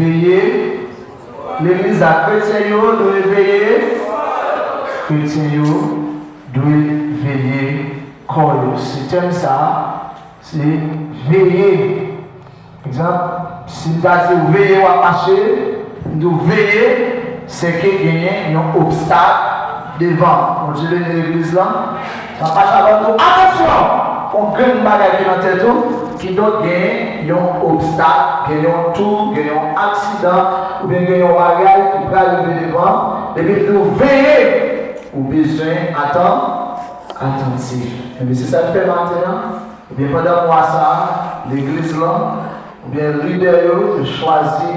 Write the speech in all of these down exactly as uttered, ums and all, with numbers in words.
Veye. Legliz la, kretyen yo dwe veye. Kretyen yo dwe veye kò yo. Se tèm sa a, se veye. Egzanp, si m ta di w veye w ap mache, m di w veye, se ke genyen yon obstak devan. Bondye beni legliz lan. Sa pa sa ban nou atansyon, yon grenn bagay ki nan tèt ou, kidonk gen yon obstak, gen yon tou, gen yon aksidan, oubyen gen yon bagay ki pral rive devan, epi l di w veye, ou bezwen atan, atantif. Ebyen, se sa k fè maten an, ebyen, pandan mwa sa a, legliz lan, oubyen lidè yo, yo chwazi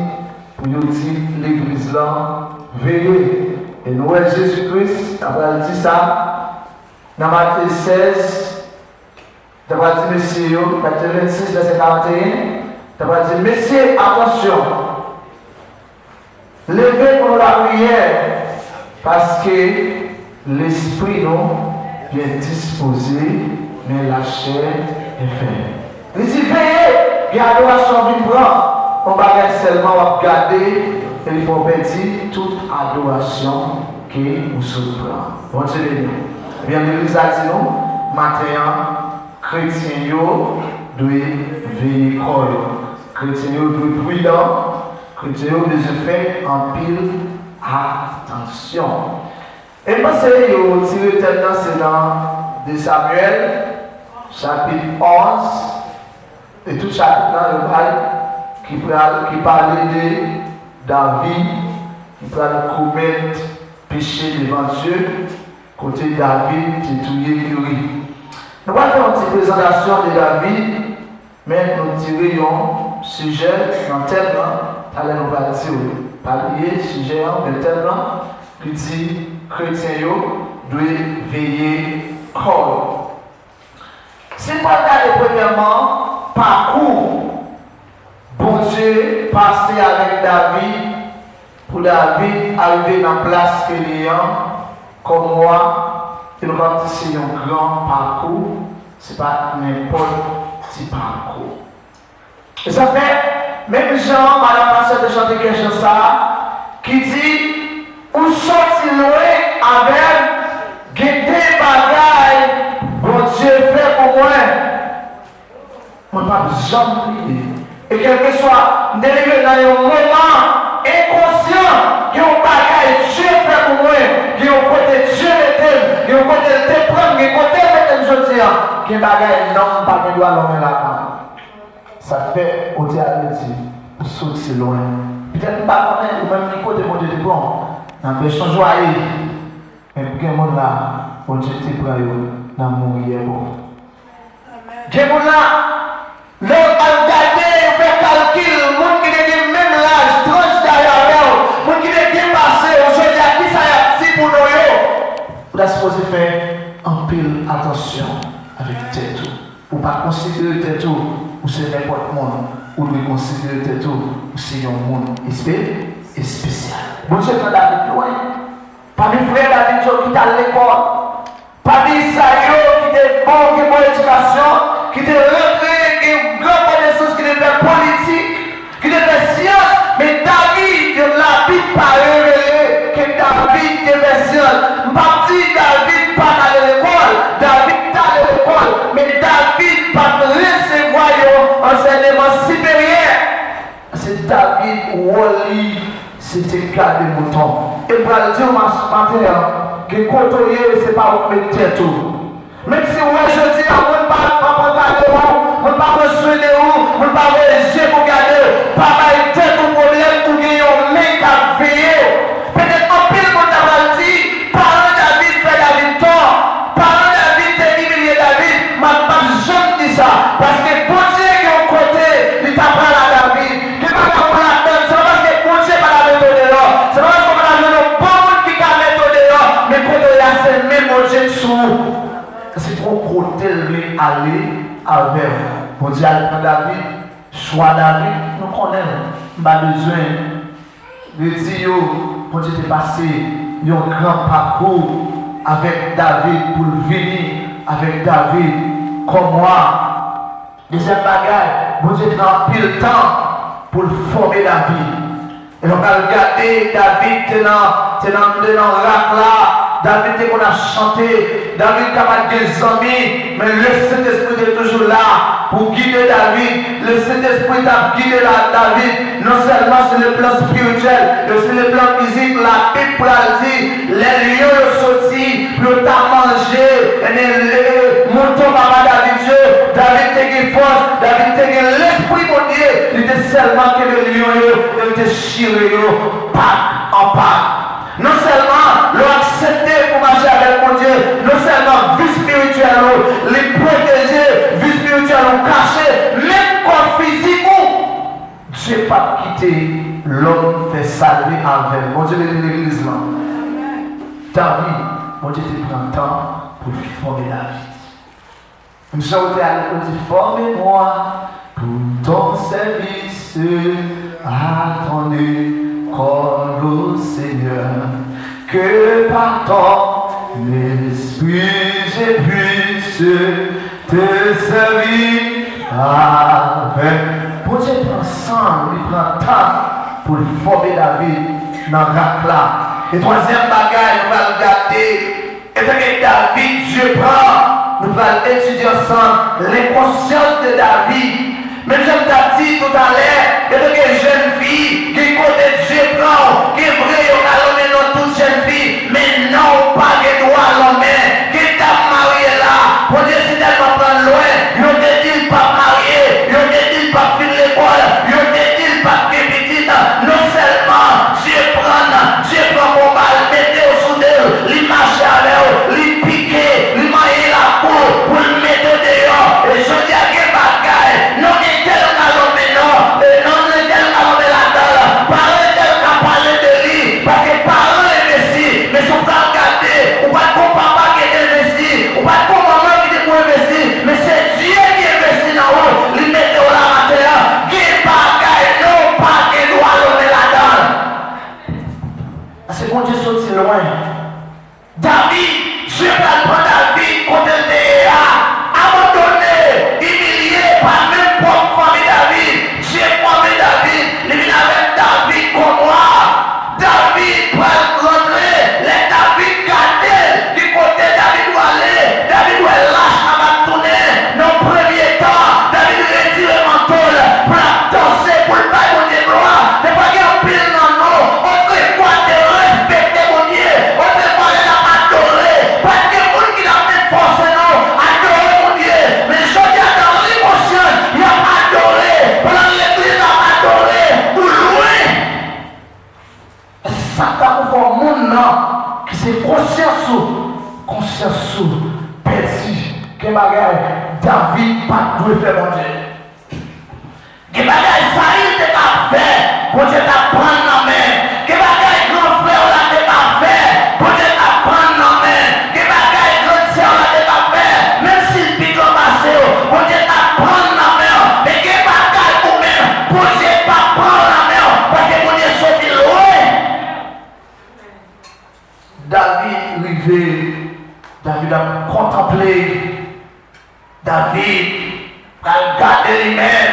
pou yo di legliz lan veye. E nou wè Jezi Kris ta pral di sa nan Matye sèz, ta pral di mesye yo, Matye vennsis, vèsè karanteyen, ta pral di, mesye, atansyon, leve pou nou lapriyè, paske lespri nou byen dispoze, men lachè enfèb. Li di, veye, gen adorasyon w vin pran, yon bagay sèlman w ap gade, e li fè w pèdi tout adorasyon ke ou sot pran. Bondye beni w. Ebyen, legliz la di nou, maten an, kretyen yo dwe veye kò yo. Kretyen yo dwe pridan. Kretyen yo bezwen fè anpil atansyon. E m panse yo tire tèm nan, se nan de Samyèl, chapit onz, e tout chapit lan, yo pral, ki pral, ki pale de David, ki pral komèt peche devan Dye, kote David te touye Iri. Nou pral fè yon ti prezantasyon de David, men nou tire yon sijè nan tèm nan, talè nou pral di w. Pa bliye sijè an, men tèm nan, ki di kretyen yo dwe veye kò yo. Si n pral gade premyèman pakou Bondye pase avèk David pou David arive nan plas ke li an kòm wa, e nou kapab di se yon gran pakou, se pa nenpòt ti pakou. E sa fè, menm jan madan pastè te chante kèk chan sa a, ki di, ou soti lwen avè m, gen de bagay Bondye fè pou mwen. Mwen p ap janm bliye. E kèlkeswa, m te rive nan yon moman enkonsyan, gen yon bagay Dye fè pou mwen, gen yon kote Dye mete m, gen yon kote l te pran m, gen kote l mete m jodi a. Gen bagay nonm pa gen dwa lonmen lakay. Sa k fè, Bondye a te di, ou soti lwen. Petèt m pa konnen, ou menm ki kote Bondye te pran w, nan bèch yon jwaye. Men gen moun la, Bondye te pran yo nan mouri yè bon. Gen moun la, lè w al gade, yo fè kalkil, moun ki te gen menm laj, tranch daj avè w, moun ki te depase w, jodi a, kisa y ap di pou non yo? Ou ta sipoze fè anpil atansyon avèk tèt ou. Ou pa konsidere tèt ou, ou se nenpòt moun. Ou dwe konsidere tèt ou, ou se yon moun espe-, espesyal. Bondye pran David lwen. Pami frè David yo ki t al lekòl, pami sa yo ki te bon, ki bon edikasyon, ki te rantre, gen gran konesans, ki te fè politik, ki te fè syans, men David, Labib pa revele ke David te fè syans. M p ap di David pa t ale lekòl, David t ale lekòl, men David pa t resevwa yon ansèyman siperyè. Se David, wòl li, se te gade mouton. E m pral di w mas-, maten an, gen kote w ye, se pa ou k met tèt ou. Menm si w wè jodi a, moun pa, pa pran gade w, moun pa pran swen de ou, moun pa voye je pou gade w, pa bay tèt ou pwoblèm, ou gen yon men k ap veye w. Petèt anpil moun ta pral di, paran David fè David tò, paran David te imilye David, m ap, m ap janm di sa, paske Bondye gen yon kote li ta pral a David. Gen bagay ou ladann, se pa paske Bondye pa ta mete w deyò, se pa paske ou pa ta jwenn yon bon moun ki ka mete w deyò, men kote w ye a, se men Bondye k sou ou. Se yon kote l vle ale avè w. Bondye al pran David, chwa David, nou konnen l. M pa bezwen redi yo, Bondye te pase yon gran pakou avèk David pou l vini avèk David kòm wa. Dezyèm bagay, Bondye pran anpil tan pou l fòme David. E lè w pral gade, David te nan, te nan, te nan rak la. David te konn ap chante. David ka pa t gen zanmi, men Lesentespri te toujou la pou gide David. Lesentespri t ap gide la, David, non sèlman sou le plan espirityèl, men sou le plan fizik, Labib pral di, lè lyon yo soti pou yo ta manje, ebyen, e, e, mouton papa David yo, David te gen fòs, David te gen Lespri Bondye, li te sèlman kenbe lyon yo, e li te chire yo pak an pak. Non sèlman lè w aksepte pou mache avèk Bondye, non sèlman vi espirityèl ou, li pwoteje, vi espirityèl ou kache, menm kò fizik ou. Dye p ap kite lòm fè sa l vle avè l. Bondye beni legliz lan. David, Bondye te pran tan pou l fòme David. Menm jan ou te ale pou l di, forme-moi pour ton service, à ton école, ô Seigneur, que par ton esprit je puisse te servir avec. Bondye pran san l, li pran tan pou l fòme David nan rak la. E twazyèm bagay, nou pral gade, etanke David, Dye pran, nou pral etidye ansanm, les consciences de David. Menm jan m t ap di toutalè, etanke jèn fi, gen kote Dye pran w, gen vre yo ka lonmen non tout jèn fi, men non w pa gen dwa lonmen. Gen dam marye la, Bondye sitèlman pran l lwen, yo te di l p ap marye, yo te di l p ap fin lekòl, yo te di l p ap gen pitit. Non sèlman Dye pran l, Dye pran konba l, mete w sou de l, li mache avè w, li pike, li manyen lakou pou l mete w deyò. E jodi a gen bagay, non entèl ka lonmen non, e non entèl ka lonmen ladan l. Paran entèl ka pale de li, paske paran envesti, men si w pral gade, ou pa t gon papa ki te envesti, ou pa t gon manman ki te pou envesti, men se Dye ki envesti nan ou, li mete w la maten an. Gen bagay non w pa gen dwa lonmen ladan l. Paske Bondye soti lwen. David, Dye pral pran David kote l te ye a, abandone, imilye pa menm pwòp fanmi David. Dye fòme David, li vin avèk David kòm wa. David pral rantre, lè David gade l, ki kote David prale, David wè lach la pa t tounen. Nan premye tan, David retire manto l pou l ap danse, pou l bay Bondye glwa. Defwa gen anpil nan nou, otrefwa te respekte Bondye, otrefwa lè n ap adore, pa t gen moun ki t ap menm fòse nou adore Bondye. Men jodi a, dan likonsyans, y ap adore, pandan legliz la ap adore, ou lwen. E sa k ta pou fè w moun nan ki se konsyans ou, konsyans ou pèdi. Gen bagay David pa t dwe fè Bondye. Gen bagay Sayil te ka fè, Bondye t ap pran l nan men. Gen bagay gran frè w la te ka fè, Bondye t ap pran l nan men. Gen bagay grann sè w la te ka fè, menm si l pi gran pase w, Bondye t ap pran l nan men w. Men gen bagay ou menm, Bondye p ap pran l nan men w, paske Bondye soti lwen. David rive, David ap kontanple, David pral gade li menm,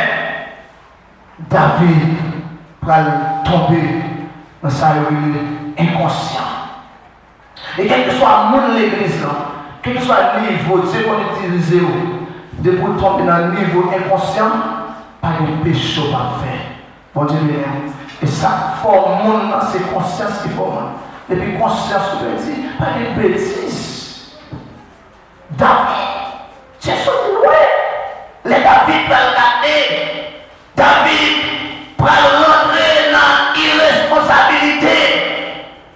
David pral tonbe nan sa yo rele enkonsyan. E kèlkeswa moun legliz lan, kèlkeswa nivo Dye konn itilize w, depi w tonbe nan nivo enkonsyan, pa gen peche w p ap fè. Bondye beni w. E sa k fè w moun nan, se konsyans ki fè w moun. Depi konsyans ou pèdi, pa gen betiz. David, Dye soti lwen. Lè David pral gade, David pral rantre nan iresponsabilite.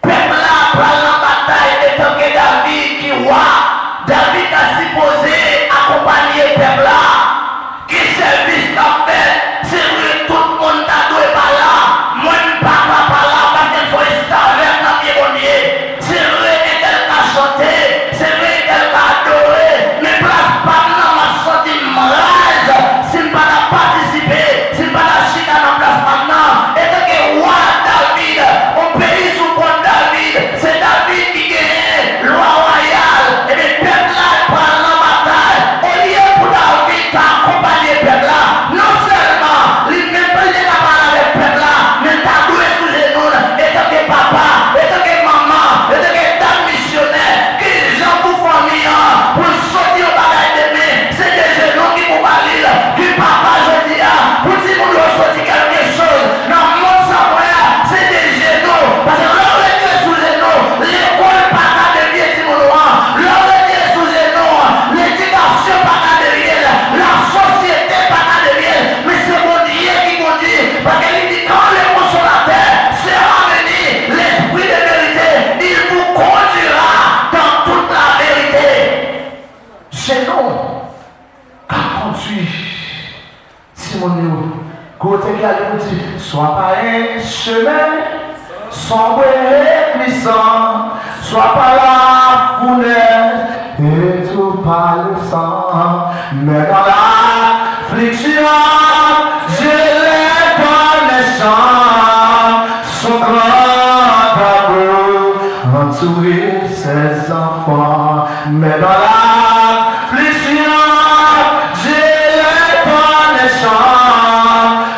Pèp la pral nan batay etanke David ki wa. David ta sipoze akonpanye pèp la. Gen sèvis k ap fèt. Se vre, tout moun ta dwe pa la. Mwen, m pa ka pa la paske m se yon restavèk nan pye Bondye. Se vre, entèl ka chante. Se vre, entèl ka adore. Men plas pa m nan, m ap santi m raz si m pa ta patisipe, si m pa ta chita nan plas pa m nan. Chemin sombre et glissant, sois par la fournaise et tout par le sang. Mais dans l'affliction, Dieu est un méchant, son grand amour entoure ses enfants. Mais dans l'affliction, Dieu est un méchant,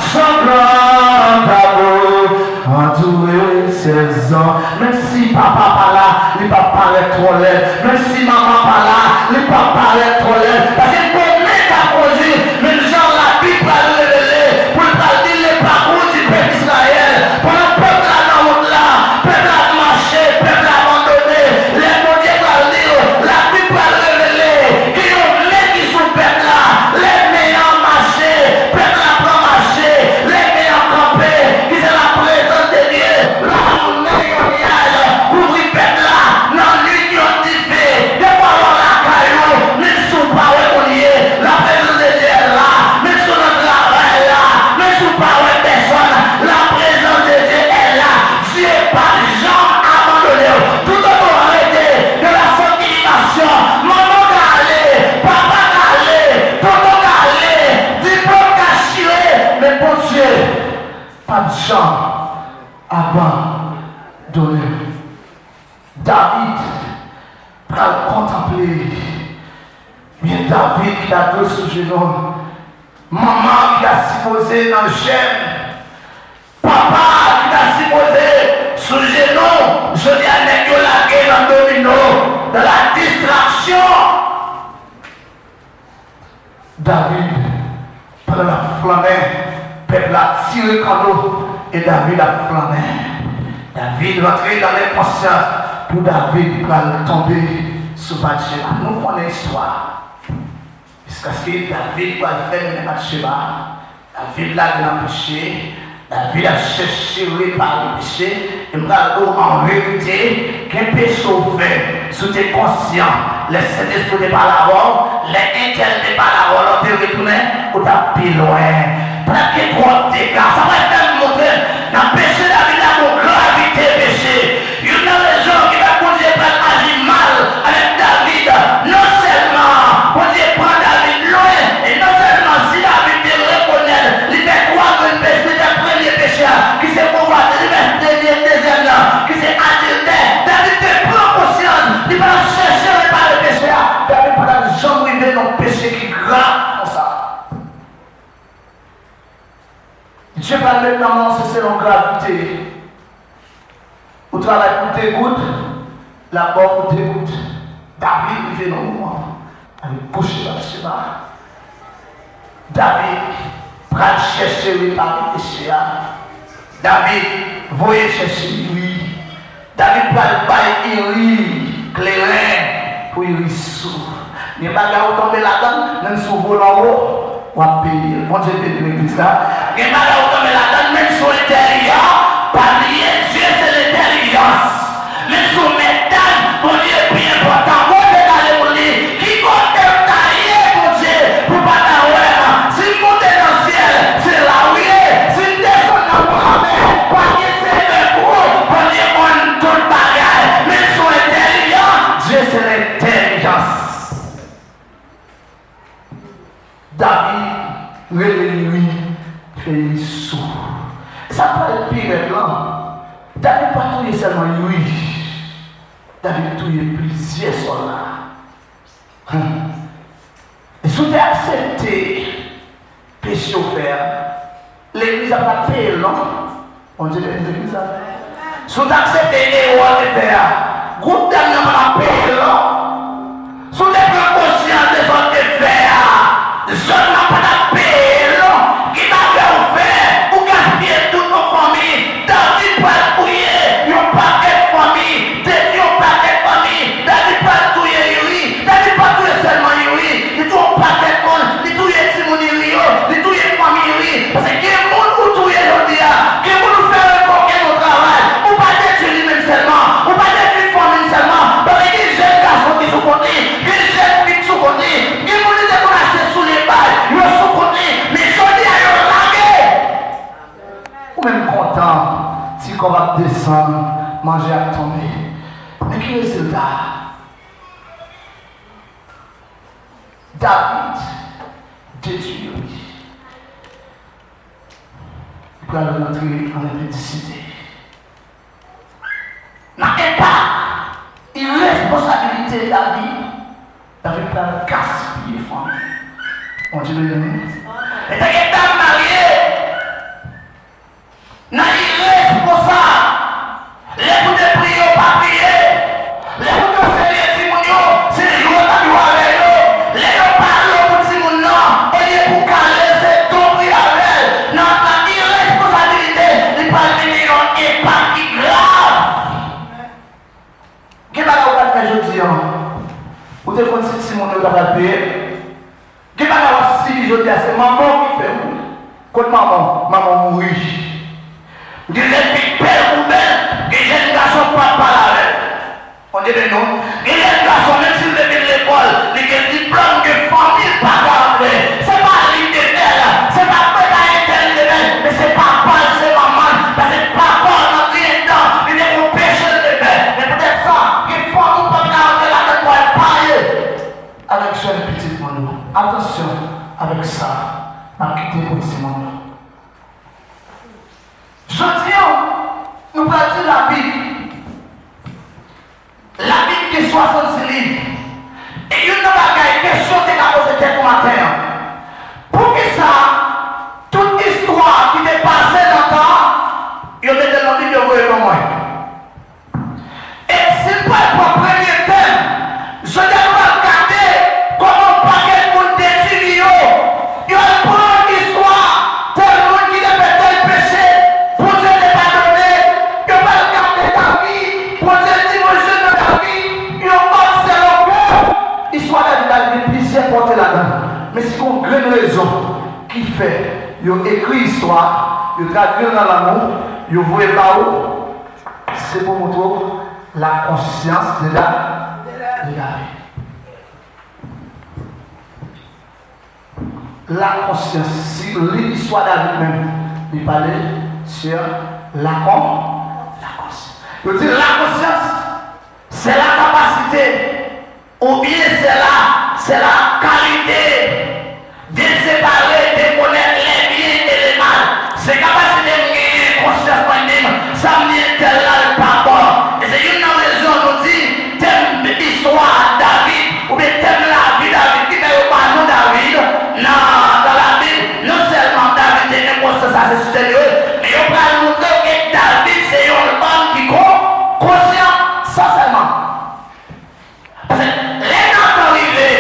son grand amour entoure ses enfants. Menm si papa pa la, li p ap parèt twò lèd. Menm si manman pa la, li p ap parèt twò lèd. Paske l konnen k ap kondui, menm jan Labib pral revele, pou l pral di, l'épargnou du peuple Israël. Pandan pèp la nan wout la, pèp la ap mache, pèp la abandone. Lè Bondye pral di l, Labib pral revele, gen yon men ki sou pèp la. Lè men an mache, pèp la pran mache. Lè men an kanpe, ki se laprezans de Dye, la jounen yon nyaj kouvri pèp la, nan nuit yon dife. Defwa w lakay ou, menm si w pa wè kounye, laprezans de Dye la, menm si w nan travay la, menm si w pa wè pèsòn, laprezans de Dye la. Dye p ap janm abandone w. Tout otorite de la sanctification, manman ka ale, papa ka ale, tonton ka ale, diplòm ka chire, men Bondye p ap janm abandone w. David pral kontanple li. Men David ki ta dwe sou jenou l. Manman ki ta sipoze nan jèn. Papa ki ta sipoze sou jenou. Jodi a, nèg yo lage nan domino, dans la distraction. David, pandan l ap flannen, pèp la tire kanno e David ap flannen. David rantre nan lenkonsyans pou David pral tonbe sou Batcheba. Nou konnen istwa. Jiskaske David pral fè mennen Batcheba, David lage nan peche, David ap chèche repare peche, e m pral di w an verite, gen peche w fè, si w te konsyan, lè Sentespri te pale avè w, lè entèl te pale avè w, lè w te retounen, ou t ap pi lwen. Pa t ap gen twòp dega. Sa pral fè m montre n, nan peche David la, gon gravite peche. Youn nan rezon ki fè Bondye pral aji mal avèk David, non sèlman Bondye pran David lwen, e non sèlman si David te rekonèt li fè twa grenn peche, li fè premye peche a, ki se konvwati, li fè dènye, dezyèm nan, ki se adiltè, David te pran konsyans, li pa t ap chèche repare peche a. David pa t ap janm rive nan peche ki grav konsa. Dye pral met nan men w, se selon gravite. Ou travay pou de goud, l ap ba w pou de goud. David rive nan moman, David bouche Batcheba. David pral chèche repare peche a. David voye chèche Iri. David pral bay Iri kleren pou Iri sou. Gen bagay ou tonbe ladan l, menm si w vole anwo, w ap peye l. Bondye beni legliz la. Gen bagay ou tonbe ladan l, menm si w entèlijan, pa bliye Dye se lentèlijans. Menm si w mèt dam, Bondye pi enpòtan. Bondye ta le pou li. Ki kote m ta ye, Bondye, pou pa ta wè m? Si m monte nan syèl, se la w ye. Si m desann nan pwofondè, pa gen sekrè pou ou. Bondye konn tout bagay. Men si w entèlijan, Dye se lentèlijans. David rele Iri, fè Iri sou. E sa k pral pi rèd lan, David pa touye sèlman Iri. David touye plizyè sòlda. E si w te aksepte peche w fè a, legliz la pa t ap peye l non. Bondye beni legliz la. Si w t aksepte erè w te fè a, gwoup dam nan pa t ap peye l non. Si w te pran konsyans de sa w te fè a, zòn nan pa t ap peye l non. Ki bagay ou fè, ou gaspiye tout yon fanmi. David pral touye yon pakèt fanmi, detwi yon pakèt fanmi. David pral touye Iri. David pa touye sèlman Iri, li touye yon pakèt moun, li touye timoun Iri yo, li touye fanmi Iri. Paske gen moun ou touye jodi a, gen moun ou fè revoke nan travay, ou pa detwi li menm sèlman, ou pa detwi fanmi l sèlman, paske gen jèn gason ki sou kont li, gen jèn Ti kòb ap desann, manje ap tonbe. Men ki rezilta? David detwi li. Li pral rantre an enpidisite. Nan enpak iresponsabilite David, David pral gaspiye fanmi. Bondye beni nou. E te gen dam marye. Nan iresponsab, lè pou te priye, yo pa priye. Lè pou te serye timoun yo, se jou yo t ap jwe avè yo. Lè yo pale pou timoun nan, olye pou kale, se do priye avè l. Nan, nan iresponsabilite, li pral mennen yon enpak ki grav. Gen bagay ou pral fè jodi a, ou te konn si timoun yo ta pral peye? Gen bagay w ap sibi jodi a, se manman w ki fè w. Kot manman w? Manman w mouri. Gen jèn fi bèl pou bèl, gen jèn gason p ap pale avè l. Bondye beni w. Gen jèn gason, menm si l te vin lekòl, li gen diplòm, gen fanmi, l pa ka antre. Se pa li ki te bèl, se pa, se pa entèl ki te bèl, men se papa l, se manman l. Paske papa l nan vye tan, li te gon peche l te fè. Men poutèt sa, gen fanmi w p ap ka antre ladan l pou al pale avèk jèn pitit moun yo. Atansyon avèk sa n ap kite pou timoun yo. Jodi a, nou pral di Labib. Labib gen swasannsis liv. E youn nan bagay, kesyon te ka poze tèt ou maten an. Poukisa tout istwa ki te pase nan tan an, yo mete l nan Bib, yo voye ban mwen? E si n pral pran premye tèm, jodi a nou pral gade kòman yon pakèt moun detwi vi yo. Yo al pran istwa tèl moun ki te fè tèl peche, Bondye te padone. Yo pral gade David, Bondye di, mwen jwenn nan David yon òm sèl o kè. Istwa David la gen plizyè pòte ladan l. Men si gen yon grenn rezon ki fè yo ekri istwa, yo tradui l nan lang ou, yo voye l ba ou, se pou montre w la konsyans de Da-, de David. La konsyans, si w li istwa David menm, li pale sur la con-, la konsyans. Yo di la konsyans, se la kapasite oubyen se la, se la kalite de separe, de konèt lè byen e lè mal. Se kapasite m genyen konsyans mwen di m, sa m di entèl la, l pa bon. E se youn nan rezon nou di tèm istwa David, oubyen tèm lavi David, ki fè yo ba nou David nan, nan Labib. Non sèlman David te gen konsyans sa se sitèn yo ye, men yo pral montre w ke David se yon nonm ki kon-, konsyan, sa sèlman. Paske lè Natan rive,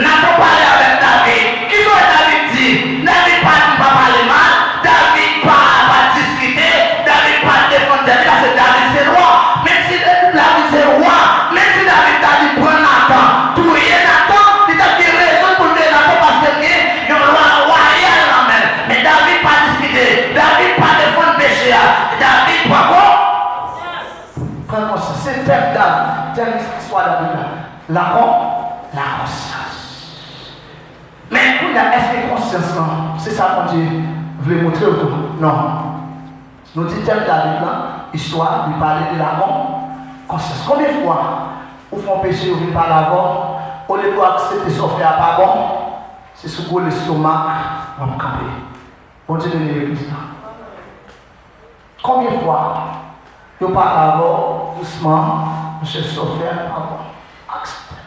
Natan pale avèk David. Kisa David di? David pa, pa pale mal, David pa, pa diskite, David pa defann tèt li, paske David se wa. Menm si David se wa, menm si David ta di pran Natan, touye Natan, li t ap gen rezon pou l touye Natan, paske l gen yon lwa wayal nan men l. Men David pa diskite, David pa defann peche a, David pran kon-, pran konsyans. Se tèm David, tèm istwa David la. Lakon-, lakonsyans. Men kounye a, èske konsyans lan, se sa Bondye vle montre w tou? Non. Nou di tèm David lan, istwa, li pale de lakon-, konsyans. Konbyen fwa ou fè yon peche, yo vin pale avè w, olye pou w aksepte sa w fè a pa bon, se sou gwo lestomak w ap kanpe. Bondye beni legliz la. Konbyen fwa yo pale avè w dousman, monchè, sa w fè a pa bon. Aksepte.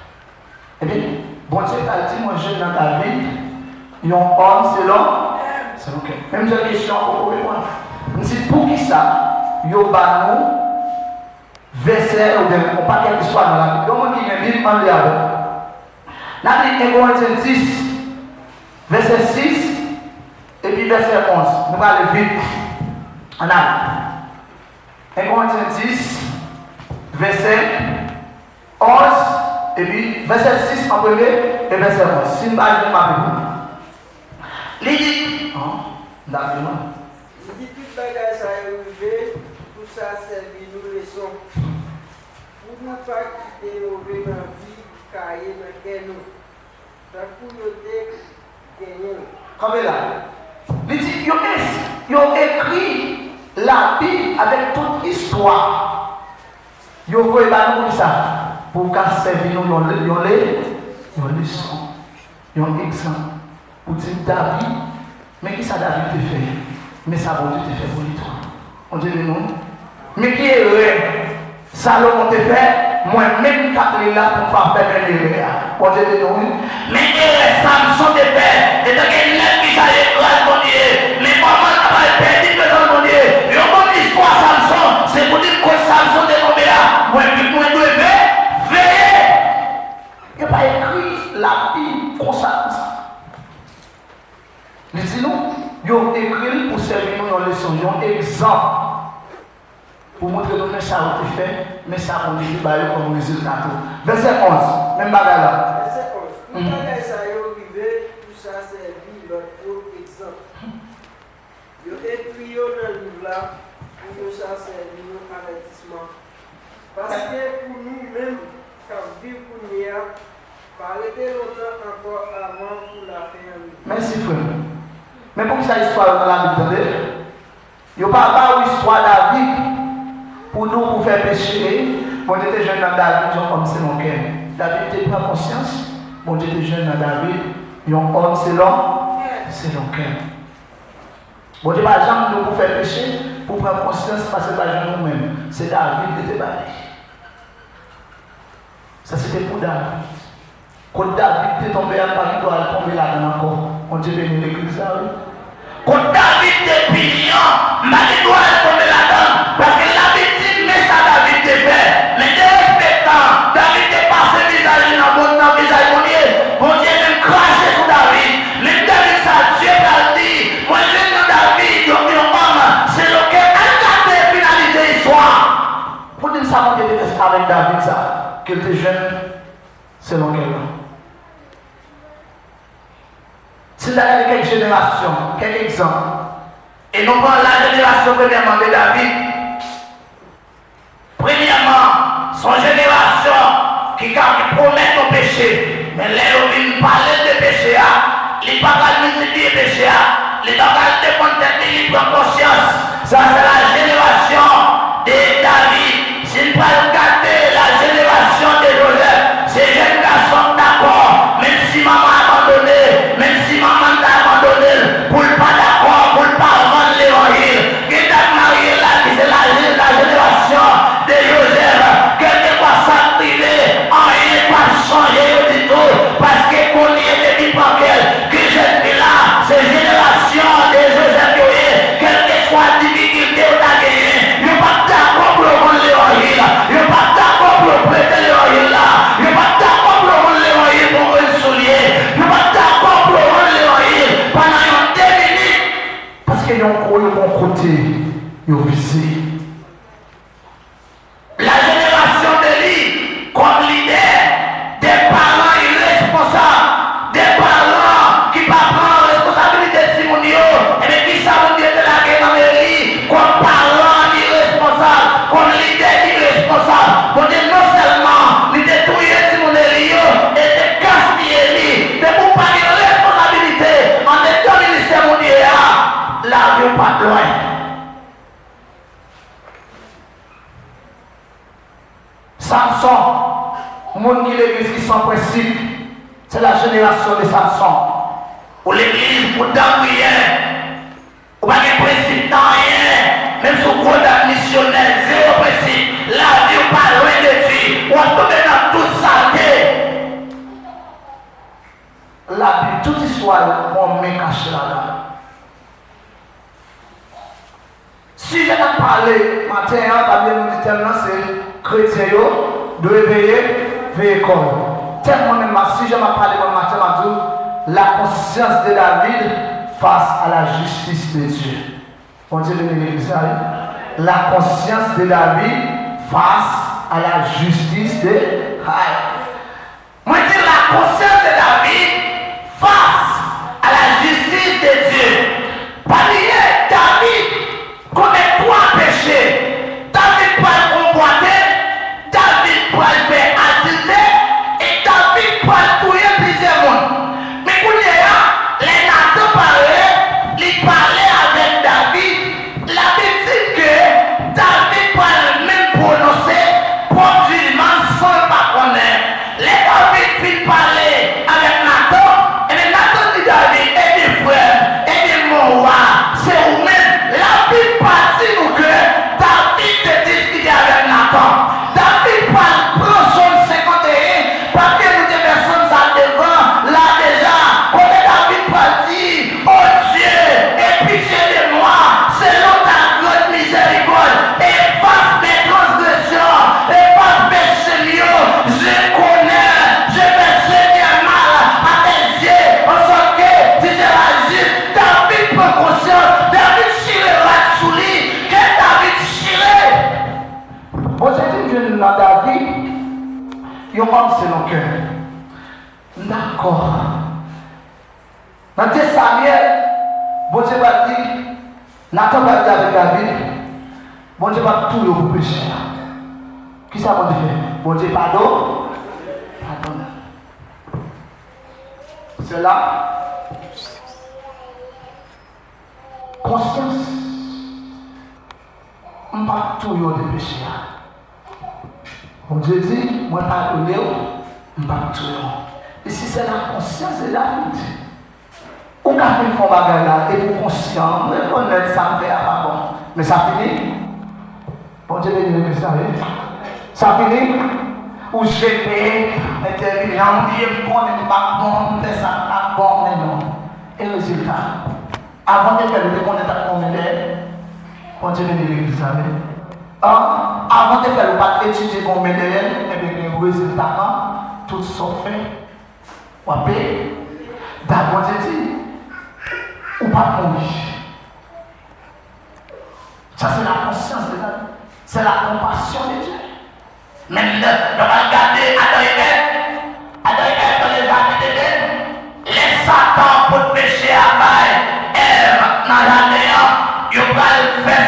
Ebyen, Bondye pral di, mwen jwenn nan David yon òm selon, selon kè. Menm jan kesyon an poko reponn. M di, poukisa yo ba nou vèsè oubyen yon pakèt istwa nan Labib? Yon moun ki gen Bib, ann li avè m. N ap li en Korentyen dis, vèsè sis, epi vèsè onz. Nou prale vit. Ann ale. En Korentyen dis, vèsè onz, epi vèsè sis an premye, e vèsè onz. Si n pa jwenn, m ap li pou nou. Li di, an, m t ap li non. Li di, tout bagay sa yo rive pou sa sèvi nou leson, pou nou pa kite move anvi kaye nan kè nou, tankou yo te genyen l. Kanpe la. Li di, yo es-, yo ekri Labib avèk tout istwa. Yo voye ba nou poukisa? Pou w ka sèvi nou yon le-, yon le-, yon leson, yon egzanp. Ou di David, men ki sa David te fè? Men sa Bondye te fè pou li tou. Bondye beni w. Men ki erè Salomon te fè? Mwen menm k ap li la pou m pa fè menm erè a. Bondye beni w, wi. Men erè Samson te fè, etanke nèg ki chaje kraz Bondye, men kòman l ta pral pèdi prezans Bondye. Yon bon istwa Samson, se pou di m kot Samson te tonbe a. Mwen, mwen dwe ve-, veye. Yo pa ekri Labib konsa, konsa. Li di nou, yo ekri l pou sèvi nou yon leson, yon egzanp, pou montre nou men sa yo te fè, men sa Bondye te ba yo kòm rezilta tou. Vèsè onz, menm bagay la. Vèsè onz. Tout bagay sa yo rive pou sa sèvi lòt yo egzanp. Yo ekri yo nan liv la pou yo sa sèvi nou avètisman. Paske pou nou menm k ap viv kounye a, pa rete lontan ankò avan pou lafen an rive. Mèsi, frè m. Men poukisa istwa yo nan Labib, tande? Yo pa ba w istwa David pou di w pou fè peche. Bondye te jwenn nan David yon òm selon kè l. David te pran konsyans, Bondye te jwenn nan David yon òm selon, selon kè l. Bondye pa janm di w pou fè peche, pou pran konsyans, paske l pa jwenn ou menm. Se David li te bay. Sa se te pou David. Kot David te tonbe a, m pa gen dwa al tonbe ladan l ankò. Bondye beni legliz la, wi. Kot David te pini an, m pa gen dwa al tonbe ladan l, paske Labib di, men sa David te fè. Men derespektan, David te pase vizaj li nan bon, nan vizaj Bondye. Bondye menm krache sou David. Menm David sa, Dye pral di, mwen jwenn nan David yon, yon òm selon kè m. Al gade finalite istwa. Pou di m sa Bondye te fè avèk David sa, ke l te jwenn selon kè l lan. Si n ta gade kèk jenerasyon, kèk egzanp, e nou pran la jenerasyon premyèman de David. Premyèman, se yon jenerasyon ki ka, ki pwomèt yon peche, men lè yo vin pale l de peche a, li pa pral miltipliye peche a, li pa pral defann tèt li, li pran konsyans. Sa se la jenerasyon de David. Si n pral gade la jenerasyon de Jozèf, se jèn gason k dakò, menm si manman abandone, menm si manman l ta abandone l, pou l pa dakò, pou l pa vann levanjil. Gen dat marye la ki se la, la jenerasyon de Jozèf. Kèlkeswa sa k rive, anyen p ap chanje yo ditou, paske konnen depi pran kè l ke jèn fi la, se jenerasyon de Jozèf yo ye. Kèlkeswa difikilte yo ta genyen, yo p ap dakò pou yo vann levanjil la. Yo p ap dakò pou yo prete levanjil la. Yo p ap dakò pou yo vann levanjil pou yo vann soulye. Yo p ap dakò pou yo vann levanjil pandan yon de minit. Paske yon kou yo gon kote yo vize. La jenerasyon de li kòm lidè, de paran iresponsab, de paran ki pa pran responsabilite timoun yo. Ebyen, kisa Bondye te lage nan men li kòm paran iresponsab, kòm lidè iresponsab? Bondye non sèlman li te touye timoun Eli yo, e te gaspiye li. Depi w pa gen responsabilite andedan ministè Bondye a, lavi w p ap lwen. Samson, moun ki legliz ki san prensip, se la jenerasyon de Samson. Ou legliz pou dangriyè, ou pa gen prensip nan anyen, menm si w gwo dat misyonè, zewo prensip, lavi w pa lwen de Dye, w ap tonbe nan tout salte. Labib, tout istwa yo, gon men kache ladan l. Sijè n ap pale maten an, pa bliye nou di tèm nan se kretyen yo dwe veye, veye kò yo. Tèm mwen menm, sijè m ap pale mwen maten, m ap di w, la conscience de David face à la justice de Dieu. Bondye beni legliz la, wi. La conscience de David face à la justice de Dieu. Mwen di la conscience de David face à la justice de Dieu. Pa bliye, David komèt twa peche. David pral konvwate, David pral fè adiltè, e David pral touye plizyè moun. Men kounye a, lè Natan pare, li pale avèk David, Labib di ke David pral Yon fanm se yon kè. M dakò. Nan de Samyèl, Bondye pral di, Natan pral di avèk David, Bondye pral touye w pou peche a. Kisa Bondye fè? Bondye padon, padone. Se la konsyans. M p ap touye w de peche a. Bondye di, mwen padone w, m p ap touye w. E si se la konsyans de David, ou ka fin fè yon bagay la, epi w konsyan, m rekonèt sa m fè a pa bon. Men sa fini. Bondye beni legliz la, wi. Sa fini. Ou jete, entèlijan, ou di, m konnen m pa bon, m fè sa m pa bon, men non. E rezilta? Avan te fè l, ou te konnen t ap gen yon men dèyè l? Bondye beni legliz la, wi. An, avan te fè l, ou pa t etidye gen yon men dèyè l, ebyen, gen rezilta an, tout sa w fè, w ap peye. Dat Bondye di, ou p ap mouri. Sa se la konsyans de David. Se la konpasyon de Dye. Men lè nou pral gade Adan e Èv, Adan e Èv nan le jaden Eden, lè Satan pot peche a bay Èv nan jaden an, yo pral fè